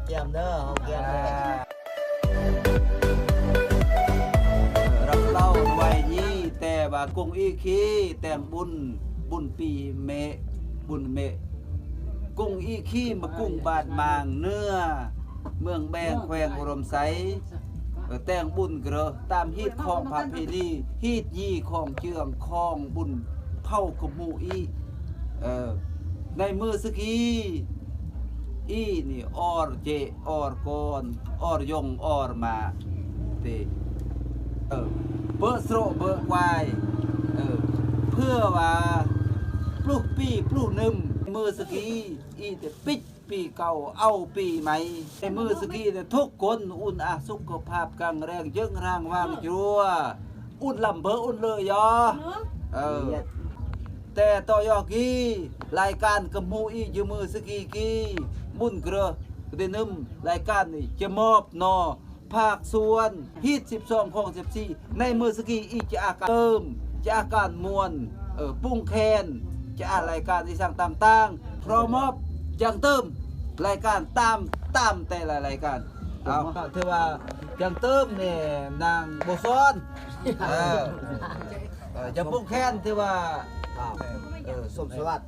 ກຽມເດີ ເຮົາກຽມເດີ. ເອີ ຮັບເລົ່າໄວ້ນີ້ ແຕ່ວ່າກຸງອີຄີແຕ່ງບຸນ ບຸນປີເມະ ບຸນເມະ ກຸງອີຄີມາກຸງບາດມາງເໜືອ ເມືອງແບງ ແຂວງອຸດົມໄຊ ແຕ່ງບຸນກະເລີ ຕາມຮີດຄອງປະເພນີ ຮີດຢີຂອງເຈື່ອງຂອງບຸນເຜົ່າກະໝູອີ ເອີ ໃນມື້ສະກີ ອີນີ້ ອອຣເຈ ອອຣກອນ ອອຣຍົງ ອອຣມາ ເຕ ເອີ ເບີໂສເບີກວາຍ ເອີ ເພື່ອວ່າປຸກປີປຸກໜຶ່ມ ມື້ສະກີ ອີແຕ່ປິດ ປີເກົ່າເອົາປີໃໝ່ ໃນມື້ສະກີນະ ທຸກຄົນອຸ່ນອາ ສຸຂະພາບແຂງແຮງ ເຢິງຮ່າງຫວ່າງຈົວ ອຸ່ນລຳເບີອຸ່ນເລີຍອ ເອີ ແຕ່ຕໍ່ຢອກກີ ລາຍການກະໝູອີຢູ່ມື້ສະກີກີ ບຸນເກລືອ ເດນຶມ ລາຍການນີ້ຈະມອບເນາະ ພາກສ່ວນຮີດສິບສອງຂອງສິບສີ່ ໃນມື້ສະກີອີຈະອາການເຕີມ ຈະອາການມ່ວນ ເອີ ປຸງແຄນ ຈະອາລາຍການອີສັງຕ່າງໆ ພ້ອມມອບຈັ່ງເຕີມລາຍການຕາມ ຕາມແຕ່ລະລາຍການ ເອົາ ຖືວ່າຈັ່ງເຕີມແນ່ນາງບົວສອນ ເອີ ເອີ ຈະປຸງແຄນຖືວ່າ ເອີ ສົມສະຫວັດ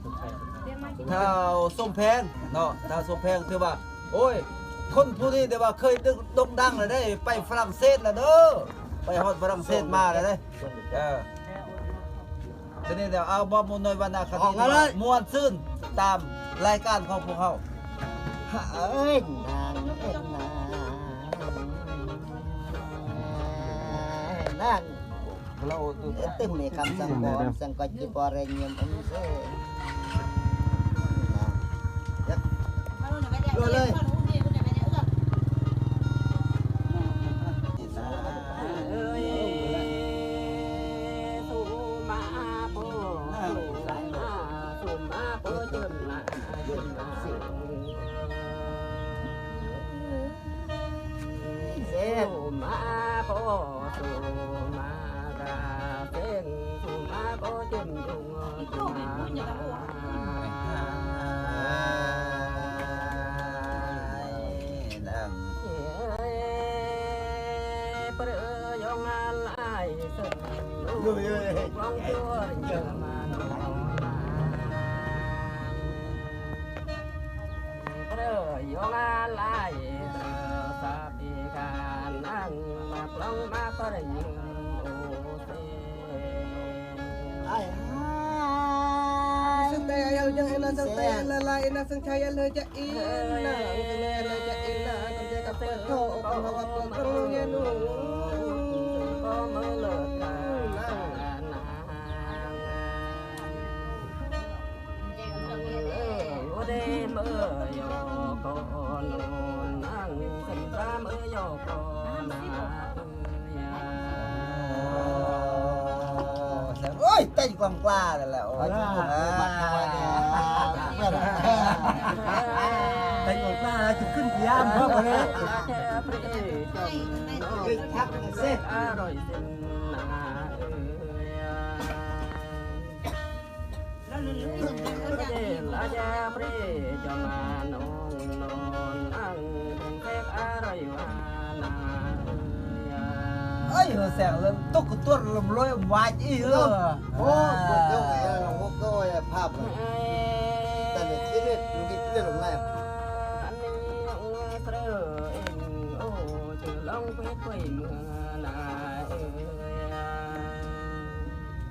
ທ້າວສົມແພງເນາະ ທ້າວສົມແພງຖືວ່າ ໂອ້ຍ ຄົນຜູ້ນີ້ແຕ່ວ່າເຄີຍໂດ່ງດັງແລ້ວເດ້ ໄປຝຣັ່ງເສດແລ້ວເດີ ໄປຮອດຝຣັ່ງເສດມາແລ້ວເດ້ ເອີ ທີນີ້ແລ້ວ ເອົາ ມອບອຳນວຍວັນນາຄະດີ ມ່ວນຊື່ນຕາມລາຍການຂອງພວກເຮົາ ເອີຍ ນາງ ເອີຍ ນາງ ນາງ ເອີ ຕຶມໃນຄຳສັງວອນ ສັງກໍຈິບໍເຣຍງຽມອົງເສ ເລີຍ ເອີຍ ສຸມາໂພ ສຸມາ ສຸມາໂພ ຈຸນມາ ຈຸນມາ ເຊ ສຸມາໂພ ສຸມາກາເຊງ ສຸມາໂພ ຈຸນຈຸງ ຈຸນມາ ເອີຍ ເປີຍອງອາລາຍເສິນ ເອີຍ ເອີຍ ເອີຍ ເປີຍອງອາລາຍເສິນ ສາ ໂອ້ຍ ເຕັ້ນກວ້າງກວ່າແລ້ວ ໂອ້ຍ ເອີ ເຕັ້ນກວ້າງກວ່າແລ້ວ ຈະຂຶ້ນພະຍາມເພິ່ນບໍ່ໄດ້ ຄັກເສຍ ເອີຍ ເຮີແສງເລີຍ ຕົກກະຕົວລຳລວຍອຳວາດອີເຮີ ໂອ້ ໂອ້ຍ ພາບ ແຕ່ເລັກ ເລັກ ເລັກ ເລັກ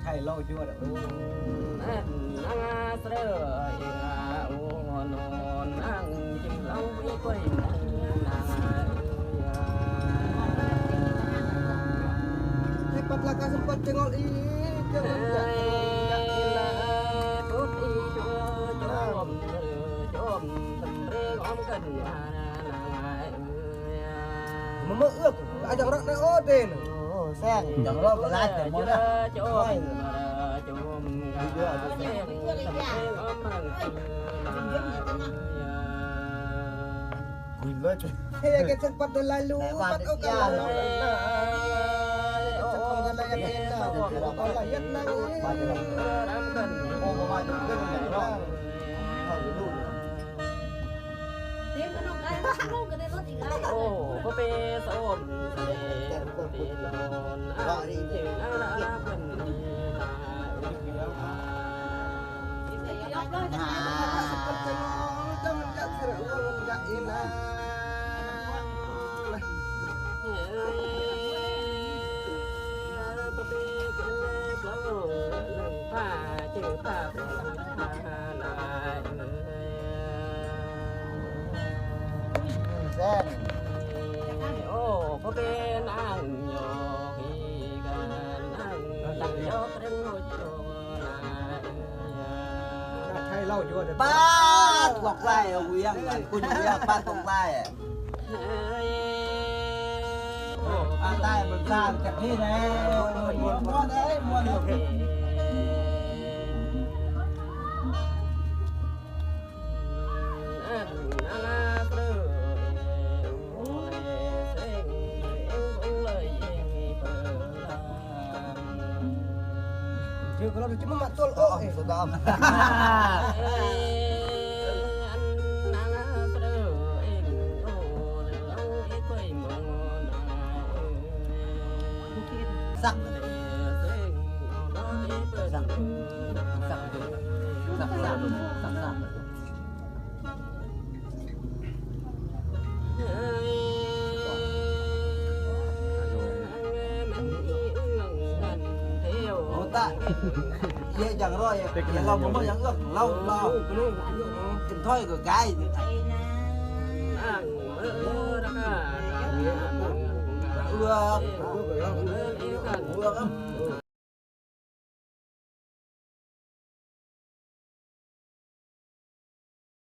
ໄທເລົ່າຢູ່ວ່າ ມາເມືອອາຈັງເນາະ ໂອ້ເດນ ໂອ້ ແຊງ ຈັງເນາະ ຫຼາຍແຕ່ໝົດລະ ໂອ້ຍ ເຮັດເຮັດສັງປັດໂດນຫຼາຍລູກ ປັດໂອກາດຫຼາຍເນາະ ເຮັດນະ ໂອ້ ປະມານເດືອນໜຶ່ງເນາະ ເຮົາຢູ່ດູ ເຕັມຂະໜົມໄດ້ ໂອ້ ບໍ່ເປສອນເສເປນອນອັນເທິງອາລາເພິ່ນນີ້ນາ ເອີຍ ບໍ່ເປກະເລີກະໂລກ ເລີກພາເຈີພາເປັນພານາຍເອີຍ ແຊນ ໂອ້ ບໍ່ເປນອັນຍອກ ກະນັ່ງຍອກເປັນຫົວໂຈນາຍເອີຍ ໄທເລົ່າຢູ່ເດ້ ປາດ ກອກໄລ່ເອົາຫວຽງ ອັນຄຸນຫວຽງ ປາດ ກອກໄລ່ ເອີຍ ໂອ້ ປາດ ໄດ້ເບິ່ງຊາດຈັກທີແດ່ ມ່ວນ ມ່ວນ ມ່ວນ ມ່ວນ ເອີຍ ມ່ວນ ເອີຍ Chứ kalau cuma mak tol oh eh. Sedap. ໂອ້ຕາຍ ເອີຍ ຢ່າງຮ້ອຍ ຢ່າງເຮົາບໍ່ເມືອງເອື້ອງ ເຮົາ ເຮົາ ເປັນຖ້ອຍກໍກາຍ ເອື້ອງ ເອື້ອງ